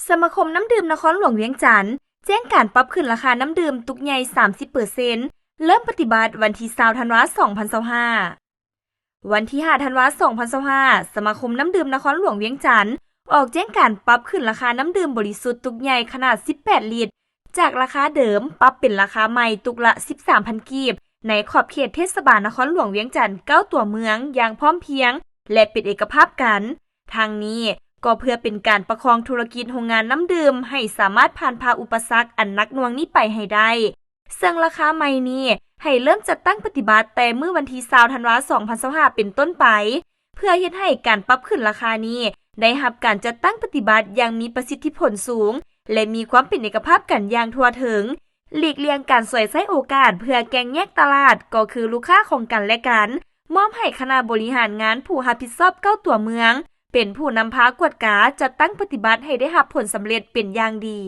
ສະມາຄົມນ້ຳດື່ມນະຄອນຫຼວງວຽງຈັນ ແຈ້ງການປັບຂຶ້ນລາຄານ້ຳດື່ມຕຸກໃຫຍ່ສາມສິບເປີເຊັນ ເລີ່ມປະຕິບັດວັນທີຊາວທັນວາ ສອງພັນຊາວຫ້າ. ວັນທີຫ້າທັນວາ ສອງພັນຊາວຫ້າ ສະມາຄົມນ້ຳດື່ມນະຄອນຫຼວງວຽງຈັນ ອອກແຈ້ງການປັບຂຶ້ນລາຄານ້ຳດື່ມບໍລິສຸດຕຸກໃຫຍ່ຂະໜາດສິບແປດລິດ ຈາກລາຄາເດີມປັບເປັນລາຄາໃໝ່ຕຸກລະສິບສາມພັນກີບ ໃນຂອບເຂດເທດສະບານນະຄອນຫຼວງວຽງຈັນເກົ້າຕົວເມືອງຢ່າງພ້ອມພຽງ ແລະ ເປັນເອກະພາບກັນ. ທັງນີ້ກໍເພື່ອເປັນການປະຄອງທຸລະກິດໂຮງງານນ້ຳດື່ມໃຫ້ສາມາດຜ່ານຜ່າອຸປະສັກອັນໜັກໜ່ວງນີ້ໄປໃຫ້ໄດ້. ເຊິ່ງລາຄາໃໝ່ນີ້ໃຫ້ເລີ່ມຈັດຕັ້ງປະຕິບັດແຕ່ມື້ວັນທີຊາວທັນວາ ສອງພັນຊາວຫ້າເປັນຕົ້ນໄປ ເພື່ອເຮັດໃຫ້ການປັບຂຶ້ນລາຄານີ້ໄດ້ຮັບການຈັດຕັ້ງປະຕິບັດຢ່າງມີປະສິດທິຜົນສູງ ແລະ ມີຄວາມເປັນເອກະພາບກັນຢ່າງທົ່ວເຖິງ, ຫຼີກລ່ຽງການສວຍໃຊ້ໂອກາດເພື່ອແກ່ງແຍກຕະຫຼາດ ກໍຄືລູກຄ້າຂອງກັນ ແລະ ກັນ, ມອບໃຫ້ຄະນະບໍລິຫານງານຜູ້ຮັບຜິດຊອບເກົ້າຕົວເມືອງ ເປັນຜູ້ນຳພາກວດກາຈັດຕັ້ງປະຕິບັດໃຫ້ໄດ້ຮັບຜົນສຳເລັດເປັນຢ່າງດີ.